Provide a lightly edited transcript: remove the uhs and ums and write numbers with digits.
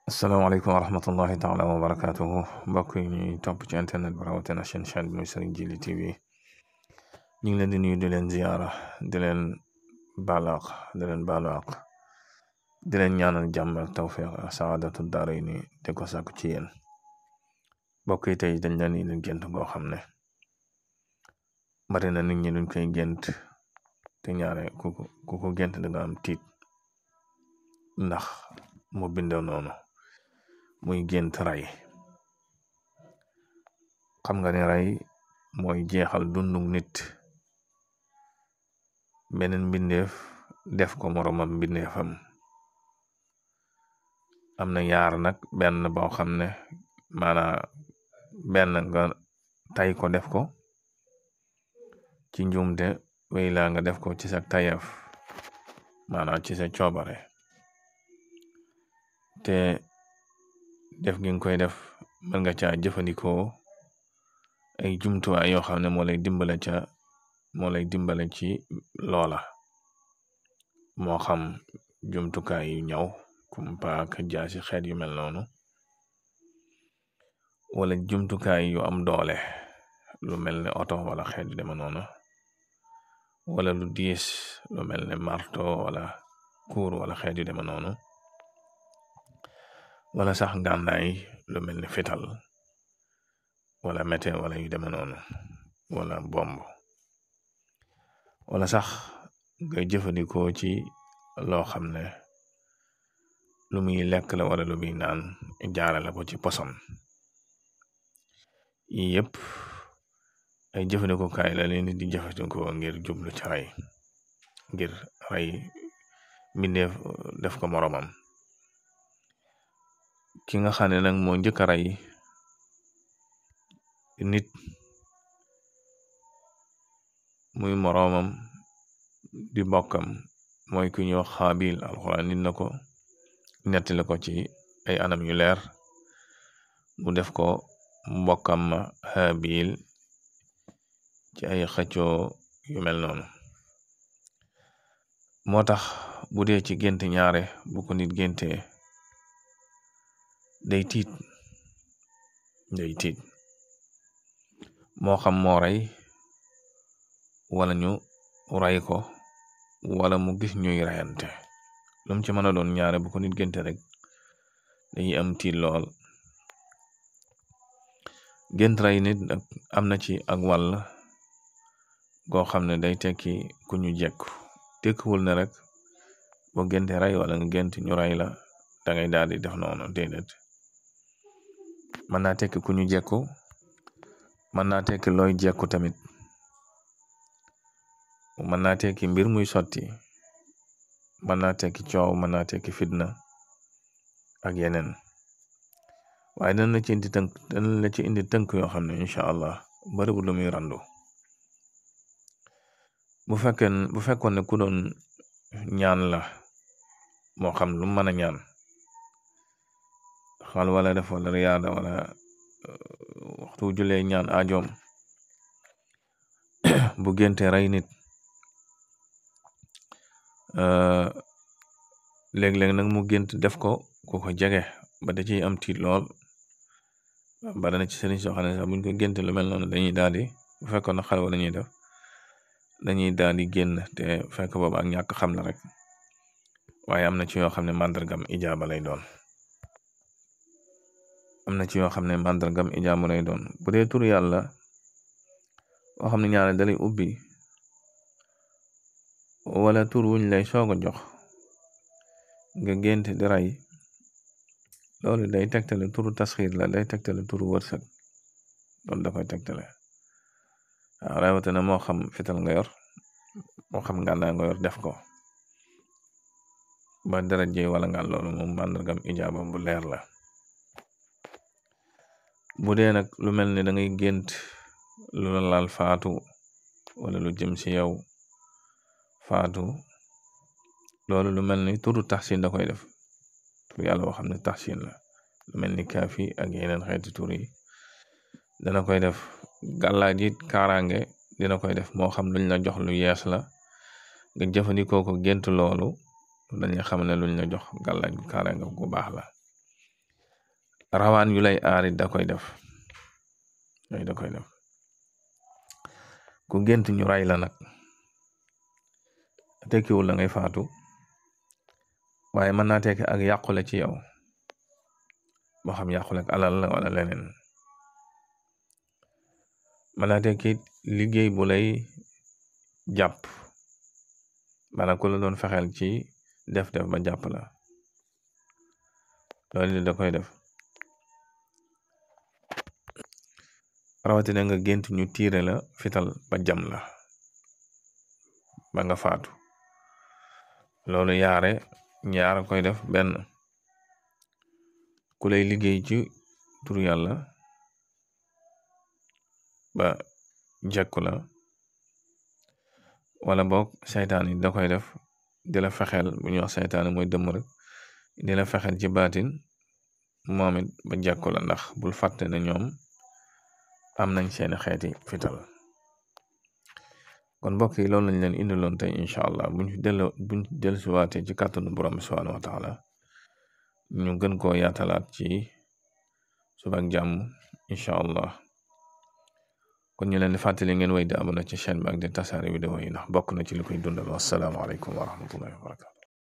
asalaamaaleykum wa rahmatullahi taala wa barakatuhu mbokk yi ñuy topp ci internet bi rawatina chaîne bi muy Serigne Djily TV ñu ngi leen di nuyu di leen ziyaara di leen baalaq di leen baalaq di leen ñaanal jàmm ak tawfiq ak saadatu daarayni di ko sàkku ci yéen mbokk yi tey dañ leen di gént goo xam ne bari na nit ñi duñ koy gént te ñaare ku ko gént da nga am tiit ndax mu bindoo noonu muy gént ray. xam nga ne ray mooy jeexal dundu nit, beneen mbindeef def ko moromam mbindeefam. am na yaar nag, benn boo xam ne benn nga tay ko def ko ci njuumte, wey laa nga def ko ci sa tayef ci sa coobare, te def gi nga koy def mën nga caa jëfandikoo ay jumtuwaay yoo xam ne moo lay dimbale ci loola, moo xam jumtukaay yu ñaw comme paaka, jaasi, xeet yu mel noonu, wala jumtukaay yu am doole lu mel ne oto wala xeet yu deme noonu, wala lu diis lu mel ne marto wala kuur wala xeet yu deme noonu, wala sax ngànnaay lu mel ne fital wala mete wala yu deme noonu, wala bomb, wala sax nga jëfandikoo ci loo xam ne lu muy lekk la wala lu muy naan jaarale ko ci poson. yi yëpp ay jëfandikookaay la leen di jëfandikoo ngir jublu ci rey, ngir rey mbindeef def ko moromam. ki nga xam ne nag moo njëkk a rey nit muy moroomam di mbokkam mooy ku ñuy wax Xaabil. alxuraan nit na ko nettali ko ci ay anam yu leer, mu def ko mbokkam ma Haabil ci ay xëccoo yu mel noonu. moo tax bu dee ci gént ñaare bu ko nit géntee day tiit moo xam moo rey wala ñu ray ko wala mu gis ñuy rayante, lu mu ci mën a doon ñaare bu ko nit génte rek dañuy am tiit lool. gént ray nit nag am na ci ak wàll goo xam ne day tekki ku ñu jekku, tekkiwul ne rek boo génte ray wala nga gént ñu ray la dangay daal di def noonu, déedéet. mën naa tekki ku ñu jekku, mën naa tekki looy jekku tamit, mën naa tekki mbir muy sotti, mën naa tekki coow, mën naa tekki fitna ak yeneen. waaye dana la ci indi tënk yoo xam ne incha allah bari bu lu muy randu. bu fekkoon ne ku doon ñaan la, moo xam lu mën a ñaan, xal wala def wala riyaada wala waxtu julee ñaan ajoom bu génte rey nit, léeg-léeg nag mu gént def ko ku ko jege ba da ciy am tiit lool. ba dana ci sëriñ soo xam ne sax buñ ko génte lu mel noonu dañuy daal di, bu fekkoon na xale wala ñuy def, dañuy daal di génn, te fekk booba ak ñàkk xam la rek. waaye am na ci yoo xam ne màndargam ijaaba lay doon. bu dee tur yàlla boo xam ne ñaare dalay ubbi, wala tur wuñ lay soog a jox nga gént di rey, loolu day tegtale turu tasxiir la, day tegtale turu wërsëg, loolu da koy tegtale. waaw rawatina moo xam fital nga yor, moo xam ngànnaay nga yor def ko ba daraje wala nga loolu moom màndargam ijaaba bu leer la. bu dee nag lu mel ni da ngay gént lu la laal faatu wala lu jëm ci yow faatu, loolu lu mel ni turu taxsin da koy def, tur yàlla boo xam ne taxsin la, lu mel ni kaafi ak yeneen xeeti tur yi dana koy def. gàllaaj it kaaraange dina koy def, moo xam luñ la jox lu yees la nga jëfandikoo ko gént loolu dañuy xam ne luñ la jox gàllaaj kaaraange bu baax la. rawaan yu lay aarit da koy def ku gént ñu ray la nag tekkiwul la ngay faatu waaye mën naa tekki ak yàqule ci yow moo xam yàqule ak alal la wala leneen mën naa tekki liggéey bu lay jàpp maanaam ku la doon fexeel ci def ba jàpp la loolu da koy def rawatina nga gént ñu tiire la fital ba jam la ba nga faatu loolu ñaar koy def benn ku lay liggéey ci tur yàlla ba jekku la wala boog saytaan yi da koy def di la fexeel bu ñuy wax saytaan mooy dëmm rek di la fexeel ci baatin moom it ba jekku la ndax bul fàtte ne ñoom am nañ seeni xeeti fital kon mbokk yi loolu lañ leen indiloon tey incha allah buñ dellusiwaatee ci kàttanu borom bi subhanahu wa taala ñu gën koo yaatalaat ci suba ak jàmm incha allah kon ñu leen di fàttali ngeen way di abonné ci chaîne bi ak di tasaare vidéo yi ndax bokk na ci li koy dundal wassalaamu aleykum wa rahmatullahi wa barakatu